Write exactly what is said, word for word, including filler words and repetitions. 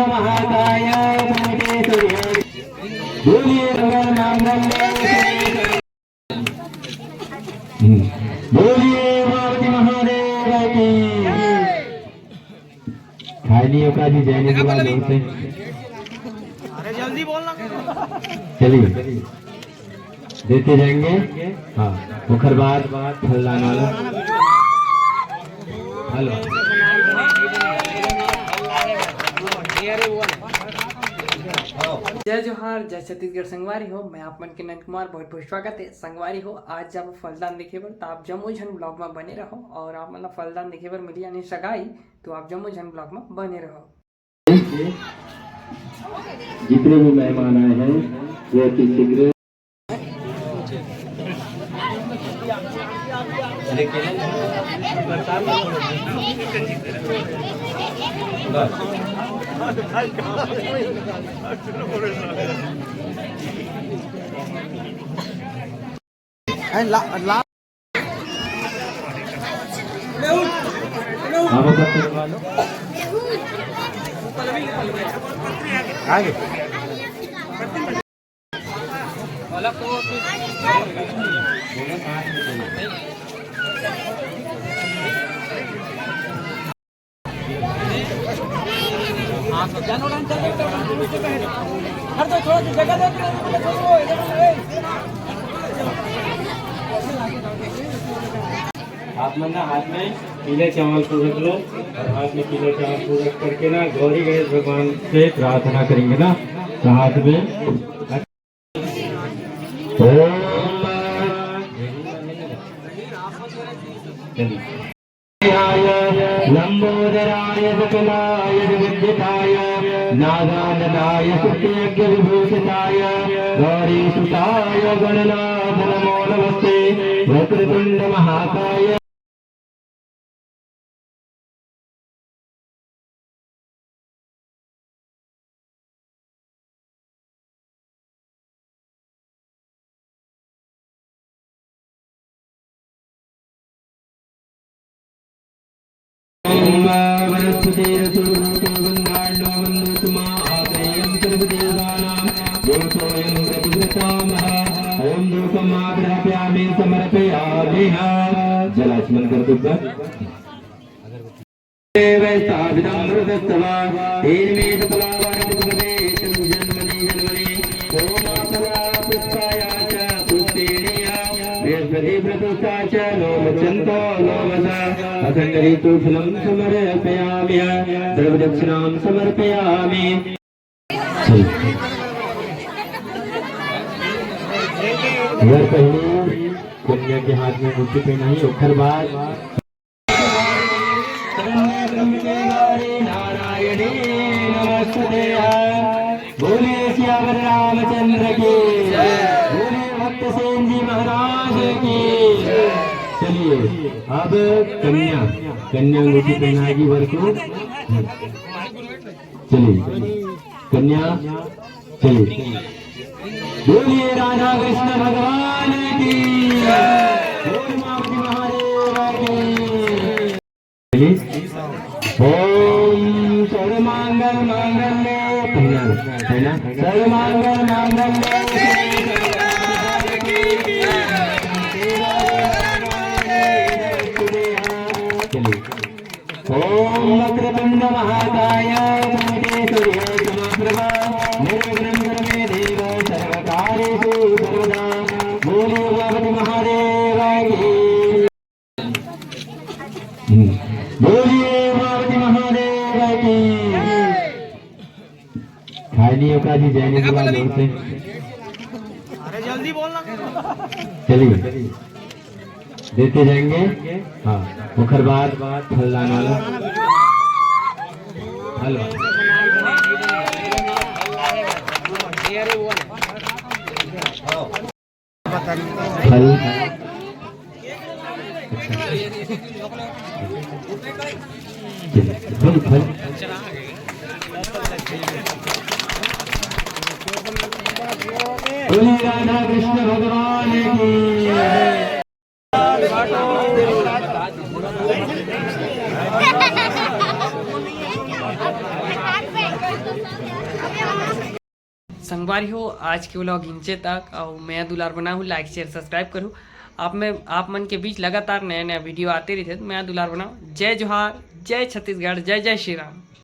महाकाय, बोलिए मंगल मांगल्य। हम्म। बोलिए पार्वती महादेव की। खाई नहीं होगा जी, जय नहीं बोला जोर से। अरे जल्दी बोलना। चलिए, देते जाएंगे। हाँ, ओकर बाद फलदान वाला। हेलो। जय जोहार, जय छत्तीसगढ़ संगवारी हो, मैं आप मन के नंद कुमार, बहुत बहुत स्वागत है संगवारी हो। आज जाबो फलदान देखे बर, त आप जम्मो झन vlog में बने रहो और आप मन ला फलदान देखे बर मिली यानी सगाई, तो आप जम्मो झन vlog में बने रहो। जितने भी मेहमान आए हैं, वो अति शीघ्र आगे। आप मन ना हाथ में पीले चावल को रख लो और हाथ में पीले चावल को रख करके ना गौरी गणेश भगवान से प्रार्थना करेंगे ना, तो हाथ में ओम लंबोदराय विकटाय विद्युताय नागाननाय सिद्धियज्ञ विभूषिताय गौरीसुताय गणनाथ नमो नमस्ते। वक्रतुंड महाकाय। जलाचमन कर दो। देवैस्ताभिधं मरुतस्तव तेन मे सफला वरप्रदे जन्मनि जन्मनि। ओम फला पुष्पाया च पुष्पेणीय बृहस्पति प्रतुष्टा च नो मुच्चन्तो लोमस। असंगरीतु फलं समर्पयाम्यहं सर्वदक्षिणां समर्पयामि। वर पहले कन्या के हाथ में अंगूठी पहनाई, ओकर बाद नारायणी नमस्तुते। बोलिए सियावर रामचंद्र की, बोलिए भक्त सेन जी महाराज की। चलिए, अब कन्या, कन्या अंगूठी पहनाएगी वर को। चलिए, कन्या, चलिए, बोलिए राधा कृष्ण भगवान की, बोल मारुति महादेव की। चलिए, ओम सर्वमंगल मांगल्य, पहला, पहला, सर्वमंगल मांगल्य, चलिए। ओम वक्रतुंड महाकाय कोटि सूर्य समप्रभ निर्विघ्नं कुरु मे देव सर्वकार्येषु सर्वदा। बोलिए उमापति महादेव की। हम्म। बोलिए उमापति महादेव की। खाई नहीं होगा जी, जय नहीं बोला जोर से। अरे जल्दी बोलना। चलिए, देते जाएंगे। हाँ, ओकर बाद फलदान वाला। हेलो। फल। फल, फल। बोलिए राधा कृष्ण भगवान की। संगवारी हो, आज के vlog इंचे तक। अउ मया दुलार बनाहू, like share subscribe करहू। आप में, आप मन के बीच लगातार नया नया video आते रहिथे, तो मया दुलार बनाहू। जय जोहार, जय छत्तीसगढ़, जय जय श्री राम।